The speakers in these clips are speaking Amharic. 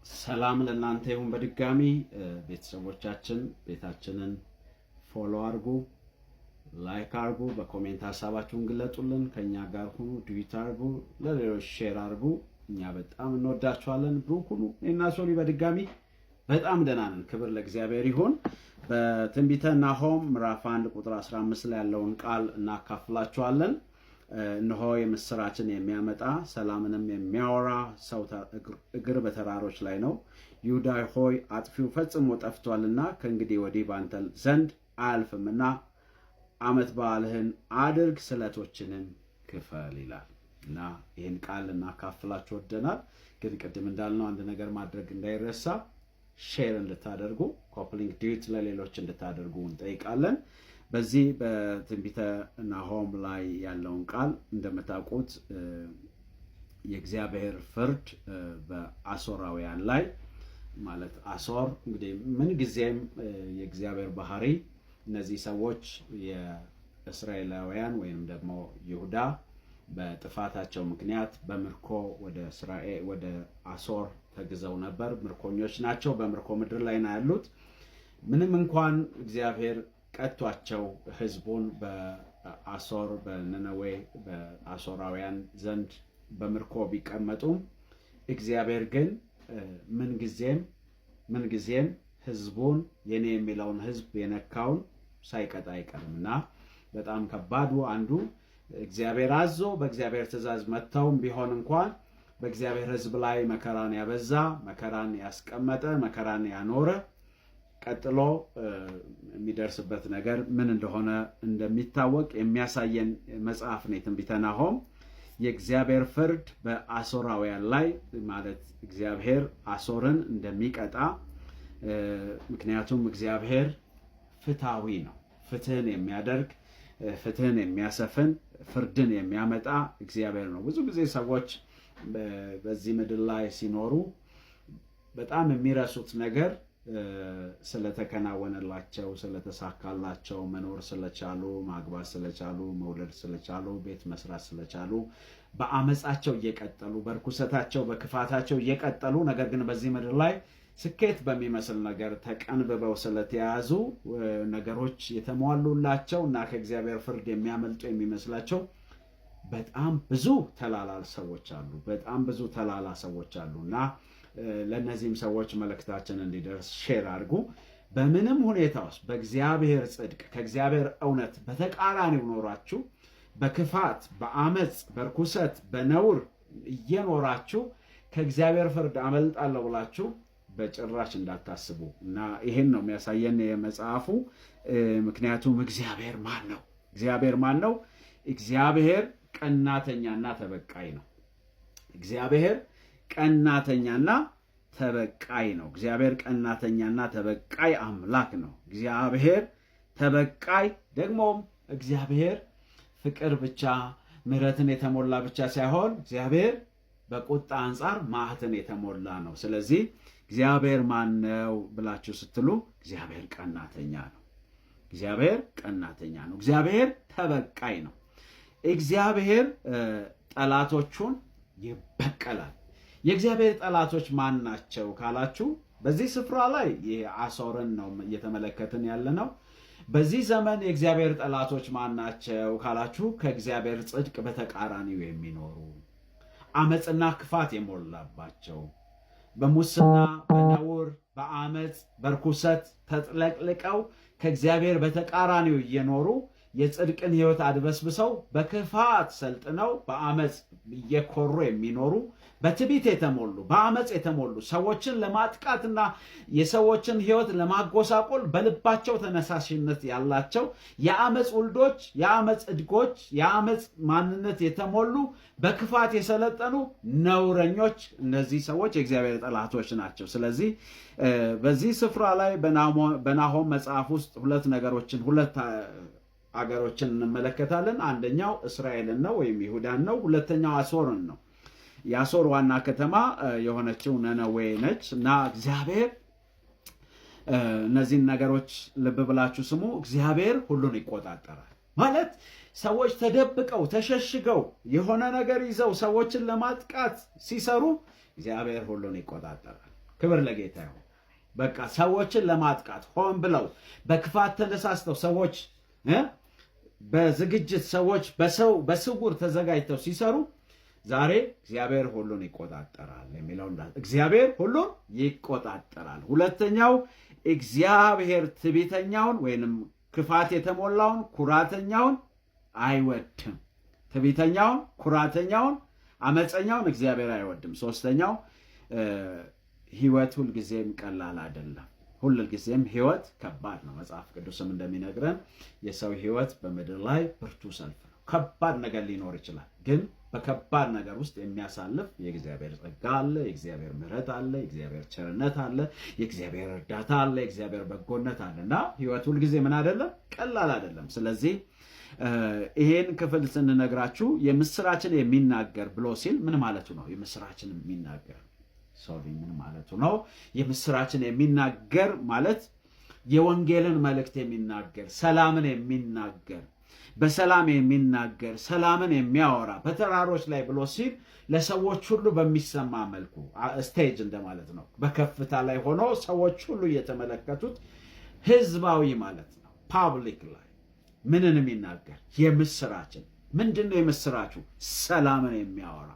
ሰላም ለእናንተ ይሁን። በድጋሚ ቤተሰቦቻችን ቤታችንን follow አድርጉ፣ like አድርጉ፣ በ comment ሀሳባችሁን ግለጡልን፣ ከእኛ ጋር ሁኑ፣ duet አድርጉ፣ ለሌሎች share አድርጉ። እኛ በጣም እንወዳችኋለን። ብሩክ ሁኑ። እኔና ሶሊ በድጋሚ በጣም ደህና ነን። ክብር ለእግዚአብሔር ይሁን። በትንቢተ ናሆም ምዕራፍ 1 ቁጥር 15 ላይ ያለውን ቃል እናካፍላችኋለን። እነሆ የምስራችን የሚያመጣ ሰላምንም የሚያወራ ሰው እግር በተራሮች ላይ ነው። ይሁዳ ሆይ አጥፊው ፈጽሞ ጠፍቷልና ከእንግዲህ ወዲህ በአንተ ዘንድ አያልፍምና ዓመት በዓልህን አድርግ፣ ስለቶችንም ክፈል ይላል እና ይህን ቃል እናካፍላችሁ ወደናል። ግን ቅድም እንዳልነው አንድ ነገር ማድረግ እንዳይረሳ share እንድታደርጉ copy link duet ለሌሎች እንድታደርጉ እንጠይቃለን። በዚህ በትንቢተ ናሆም ላይ ያለውን ቃል እንደምታውቁት የእግዚአብሔር ፍርድ በአሦራውያን ላይ፣ ማለት አሦር እንግዲህ ምንጊዜም የእግዚአብሔር ባህሪ፣ እነዚህ ሰዎች የእስራኤላውያን ወይም ደግሞ ይሁዳ በጥፋታቸው ምክንያት በምርኮ ወደ እስራኤል ወደ አሦር ተግዘው ነበር። ምርኮኞች ናቸው። በምርኮ ምድር ላይ ነው ያሉት። ምንም እንኳን እግዚአብሔር ቀጥቷቸው ሕዝቡን በአሦር፣ በነነዌ፣ በአሦራውያን ዘንድ በምርኮ ቢቀመጡም እግዚአብሔር ግን ምንጊዜም ምንጊዜም ሕዝቡን የኔ የሚለውን ሕዝብ የነካውን ሳይቀጣ አይቀርም። እና በጣም ከባዱ አንዱ እግዚአብሔር አዞ በእግዚአብሔር ትእዛዝ መጥተውም ቢሆን እንኳን በእግዚአብሔር ሕዝብ ላይ መከራን ያበዛ፣ መከራን ያስቀመጠ፣ መከራን ያኖረ ቀጥሎ የሚደርስበት ነገር ምን እንደሆነ እንደሚታወቅ የሚያሳየን መጽሐፍ ነው የትንቢተ ናሆም። የእግዚአብሔር ፍርድ በአሦራውያን ላይ፣ ማለት እግዚአብሔር አሦርን እንደሚቀጣ፣ ምክንያቱም እግዚአብሔር ፍትሐዊ ነው። ፍትህን የሚያደርግ፣ ፍትህን የሚያሰፍን፣ ፍርድን የሚያመጣ እግዚአብሔር ነው። ብዙ ጊዜ ሰዎች በዚህ ምድር ላይ ሲኖሩ በጣም የሚረሱት ነገር ስለተከናወነላቸው፣ ስለተሳካላቸው፣ መኖር ስለቻሉ፣ ማግባት ስለቻሉ፣ መውለድ ስለቻሉ፣ ቤት መስራት ስለቻሉ፣ በአመፃቸው እየቀጠሉ፣ በርኩሰታቸው በክፋታቸው እየቀጠሉ፣ ነገር ግን በዚህ ምድር ላይ ስኬት በሚመስል ነገር ተቀንብበው ስለተያዙ ነገሮች የተሟሉላቸው እና ከእግዚአብሔር ፍርድ የሚያመልጡ የሚመስላቸው በጣም ብዙ ተላላ ሰዎች አሉ። በጣም ብዙ ተላላ ሰዎች አሉ። እና ለእነዚህም ሰዎች መልእክታችን እንዲደርስ share አድርጉ። በምንም ሁኔታ ውስጥ በእግዚአብሔር ጽድቅ ከእግዚአብሔር እውነት በተቃራኒው ኖራችሁ፣ በክፋት፣ በአመፅ፣ በርኩሰት፣ በነውር እየኖራችሁ ከእግዚአብሔር ፍርድ አመልጣለሁ ብላችሁ በጭራሽ እንዳታስቡ። እና ይሄን ነው የሚያሳየን የመጽሐፉ። ምክንያቱም እግዚአብሔር ማን ነው? እግዚአብሔር ማን ነው? እግዚአብሔር ቀናተኛና ተበቃይ ነው። እግዚአብሔር ቀናተኛና ተበቃይ ነው። እግዚአብሔር ቀናተኛና ተበቃይ አምላክ ነው። እግዚአብሔር ተበቃይ፣ ደግሞም እግዚአብሔር ፍቅር ብቻ፣ ምሕረትን የተሞላ ብቻ ሳይሆን እግዚአብሔር በቁጣ አንጻር መዓትን የተሞላ ነው። ስለዚህ እግዚአብሔር ማን ነው ብላችሁ ስትሉ እግዚአብሔር ቀናተኛ ነው። እግዚአብሔር ቀናተኛ ነው። እግዚአብሔር ተበቃይ ነው። እግዚአብሔር ጠላቶቹን ይበቀላል። የእግዚአብሔር ጠላቶች ማን ናቸው ካላችሁ በዚህ ስፍራ ላይ አሦርን ነው እየተመለከትን ያለ ነው። በዚህ ዘመን የእግዚአብሔር ጠላቶች ማን ናቸው ካላችሁ ከእግዚአብሔር ጽድቅ በተቃራኒው የሚኖሩ፣ አመፅና ክፋት የሞላባቸው፣ በሙስና፣ በነውር፣ በአመፅ፣ በርኩሰት ተጥለቅልቀው ከእግዚአብሔር በተቃራኒው እየኖሩ፣ የጽድቅን ሕይወት አድበስብሰው፣ በክፋት ሰልጥነው፣ በአመፅ እየኮሩ የሚኖሩ፣ በትዕቢት የተሞሉ፣ በአመፅ የተሞሉ፣ ሰዎችን ለማጥቃትና የሰዎችን ሕይወት ለማጎሳቆል በልባቸው ተነሳሽነት ያላቸው፣ የአመፅ ውልዶች፣ የአመፅ እድጎች፣ የአመፅ ማንነት የተሞሉ፣ በክፋት የሰለጠኑ ነውረኞች፣ እነዚህ ሰዎች የእግዚአብሔር ጠላቶች ናቸው። ስለዚህ በዚህ ስፍራ ላይ በናሆም መጽሐፍ ውስጥ ሁለት ነገሮችን፣ ሁለት አገሮችን እንመለከታለን። አንደኛው እስራኤልን ነው ወይም ይሁዳን ነው። ሁለተኛው አሶርን ነው። የአሶር ዋና ከተማ የሆነችው ነነዌ ነች። እና እግዚአብሔር፣ እነዚህን ነገሮች ልብ ብላችሁ ስሙ። እግዚአብሔር ሁሉን ይቆጣጠራል። ማለት ሰዎች ተደብቀው፣ ተሸሽገው፣ የሆነ ነገር ይዘው ሰዎችን ለማጥቃት ሲሰሩ እግዚአብሔር ሁሉን ይቆጣጠራል። ክብር ለጌታ ይሁን። በቃ ሰዎችን ለማጥቃት ሆን ብለው በክፋት ተነሳስተው ሰዎች በዝግጅት ሰዎች በሰው በስውር ተዘጋጅተው ሲሰሩ ዛሬ እግዚአብሔር ሁሉን ይቆጣጠራል የሚለው፣ እግዚአብሔር ሁሉን ይቆጣጠራል። ሁለተኛው እግዚአብሔር ትዕቢተኛውን ወይንም ክፋት የተሞላውን ኩራተኛውን አይወድም። ትዕቢተኛውን፣ ኩራተኛውን፣ አመፀኛውን እግዚአብሔር አይወድም። ሶስተኛው ህይወት ሁልጊዜም ቀላል አይደለም። ሁልጊዜም ህይወት ከባድ ነው። መጽሐፍ ቅዱስም እንደሚነግረን የሰው ህይወት በምድር ላይ ብርቱ ሰልፍ ነው። ከባድ ነገር ሊኖር ይችላል፣ ግን በከባድ ነገር ውስጥ የሚያሳልፍ የእግዚአብሔር ጸጋ አለ፣ የእግዚአብሔር ምሕረት አለ፣ የእግዚአብሔር ቸርነት አለ፣ የእግዚአብሔር እርዳታ አለ፣ የእግዚአብሔር በጎነት አለ እና ህይወት ሁልጊዜ ምን አይደለም፣ ቀላል አይደለም። ስለዚህ ይሄን ክፍል ስንነግራችሁ የምስራችን የሚናገር ብሎ ሲል ምን ማለቱ ነው? የምስራችን የሚናገር፣ sorry፣ ምን ማለቱ ነው? የምስራችን የሚናገር ማለት የወንጌልን መልእክት የሚናገር፣ ሰላምን የሚናገር፣ በሰላም የሚናገር፣ ሰላምን የሚያወራ፣ በተራሮች ላይ ብሎ ሲል ለሰዎች ሁሉ በሚሰማ መልኩ stage እንደማለት ነው። በከፍታ ላይ ሆኖ ሰዎች ሁሉ እየተመለከቱት ህዝባዊ ማለት ነው። Public ላይ ምንን የሚናገር? የምስራችን። ምንድን ነው የምስራቹ? ሰላምን የሚያወራ፣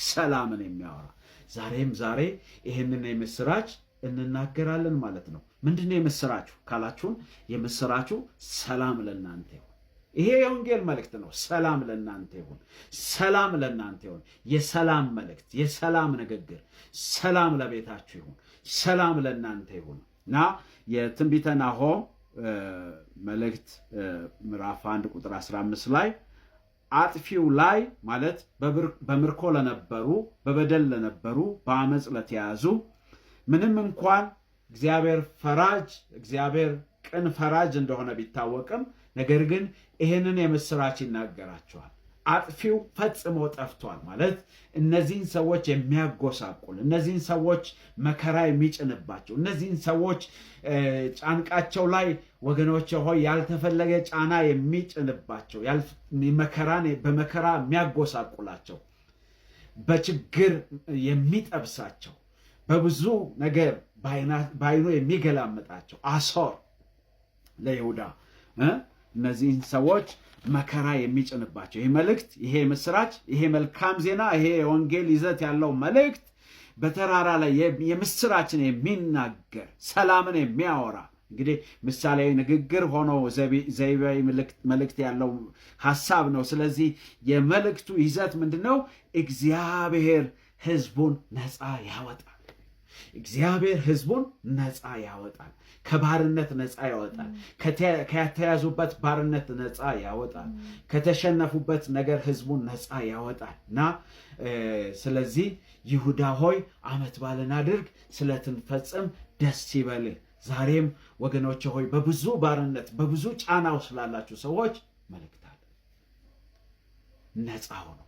ሰላምን የሚያወራ። ዛሬም ዛሬ ይህንን የምስራች እንናገራለን ማለት ነው። ምንድን ነው የምስራችሁ ካላችሁን፣ የምስራቹ ሰላም ለእናንተ ይሁን። ይሄ የወንጌል መልእክት ነው። ሰላም ለእናንተ ይሁን። ሰላም ለእናንተ ይሁን። የሰላም መልእክት፣ የሰላም ንግግር፣ ሰላም ለቤታችሁ ይሁን። ሰላም ለእናንተ ይሁን እና የትንቢተ ናሆም መልእክት ምዕራፍ 1 ቁጥር 15 ላይ አጥፊው ላይ ማለት በምርኮ ለነበሩ፣ በበደል ለነበሩ፣ በአመፅ ለተያዙ፣ ምንም እንኳን እግዚአብሔር ፈራጅ፣ እግዚአብሔር ቅን ፈራጅ እንደሆነ ቢታወቅም ነገር ግን ይህንን የምስራች ይናገራቸዋል። አጥፊው ፈጽሞ ጠፍቷል ማለት እነዚህን ሰዎች የሚያጎሳቁል፣ እነዚህን ሰዎች መከራ የሚጭንባቸው፣ እነዚህን ሰዎች ጫንቃቸው ላይ፣ ወገኖች ሆይ፣ ያልተፈለገ ጫና የሚጭንባቸው፣ መከራን በመከራ የሚያጎሳቁላቸው፣ በችግር የሚጠብሳቸው፣ በብዙ ነገር በአይኑ የሚገላምጣቸው አሶር ለይሁዳ፣ እነዚህን ሰዎች መከራ የሚጭንባቸው ይህ መልእክት፣ ይሄ ምስራች፣ ይሄ መልካም ዜና፣ ይሄ የወንጌል ይዘት ያለው መልእክት በተራራ ላይ የምስራችን የሚናገር፣ ሰላምን የሚያወራ፣ እንግዲህ ምሳሌያዊ ንግግር ሆኖ ዘይቤያዊ መልእክት ያለው ሀሳብ ነው። ስለዚህ የመልእክቱ ይዘት ምንድን ነው? እግዚአብሔር ሕዝቡን ነፃ ያወጣል። እግዚአብሔር ሕዝቡን ነፃ ያወጣል። ከባርነት ነፃ ያወጣል። ከተያዙበት ባርነት ነፃ ያወጣል። ከተሸነፉበት ነገር ሕዝቡን ነፃ ያወጣል እና ስለዚህ ይሁዳ ሆይ ዓመት በዓልን አድርግ፣ ስለትን ፈጽም፣ ደስ ይበልህ። ዛሬም ወገኖች ሆይ በብዙ ባርነት በብዙ ጫና ውስጥ ላላችሁ ሰዎች መልእክት አለ። ነፃ ሁኑ።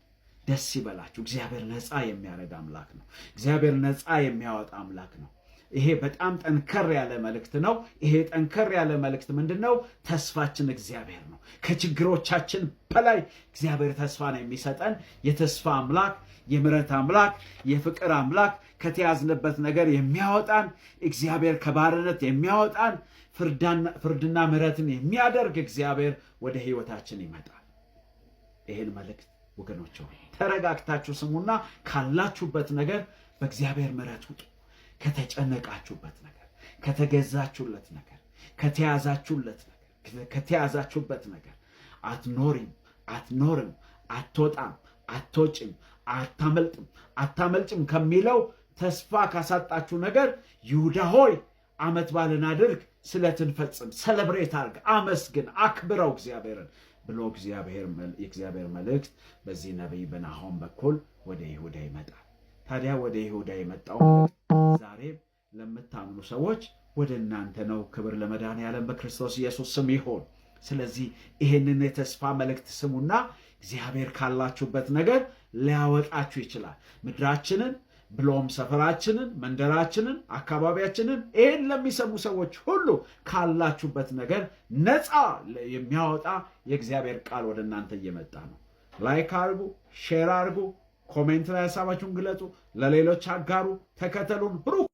ደስ ይበላችሁ። እግዚአብሔር ነፃ የሚያደርግ አምላክ ነው። እግዚአብሔር ነፃ የሚያወጣ አምላክ ነው። ይሄ በጣም ጠንከር ያለ መልእክት ነው። ይሄ ጠንከር ያለ መልእክት ምንድን ነው? ተስፋችን እግዚአብሔር ነው። ከችግሮቻችን በላይ እግዚአብሔር ተስፋ ነው የሚሰጠን። የተስፋ አምላክ፣ የምሕረት አምላክ፣ የፍቅር አምላክ፣ ከተያዝንበት ነገር የሚያወጣን እግዚአብሔር፣ ከባርነት የሚያወጣን፣ ፍርድና ምሕረትን የሚያደርግ እግዚአብሔር ወደ ሕይወታችን ይመጣል። ይህን መልእክት ወገኖች ሆይ ተረጋግታችሁ ስሙና ካላችሁበት ነገር በእግዚአብሔር ምሕረት ውጡ። ከተጨነቃችሁበት ነገር፣ ከተገዛችሁለት ነገር፣ ከተያዛችሁለት ነገር፣ ከተያዛችሁበት ነገር አትኖሪም፣ አትኖርም፣ አትወጣም፣ አትወጭም፣ አታመልጥም፣ አታመልጭም ከሚለው ተስፋ ካሳጣችሁ ነገር ይሁዳ ሆይ ዓመት በዓልን አድርግ፣ ስለትን ፈጽም፣ celebrate አድርግ፣ አመስግን፣ አክብረው እግዚአብሔርን ብሎ የእግዚአብሔር መልእክት በዚህ ነቢይ በናሆም በኩል ወደ ይሁዳ ይመጣል። ታዲያ ወደ ይሁዳ የመጣው ዛሬም ለምታምኑ ሰዎች ወደ እናንተ ነው። ክብር ለመድኃኔዓለም በክርስቶስ ኢየሱስ ስም ይሁን። ስለዚህ ይህንን የተስፋ መልእክት ስሙና እግዚአብሔር ካላችሁበት ነገር ሊያወጣችሁ ይችላል። ምድራችንን ብሎም ሰፈራችንን፣ መንደራችንን፣ አካባቢያችንን ይህን ለሚሰሙ ሰዎች ሁሉ ካላችሁበት ነገር ነፃ የሚያወጣ የእግዚአብሔር ቃል ወደ እናንተ እየመጣ ነው። Like አድርጉ፣ share አድርጉ፣ comment ላይ ሀሳባችሁን ግለጹ፣ ለሌሎች አጋሩ፣ ተከተሉን። ብሩክ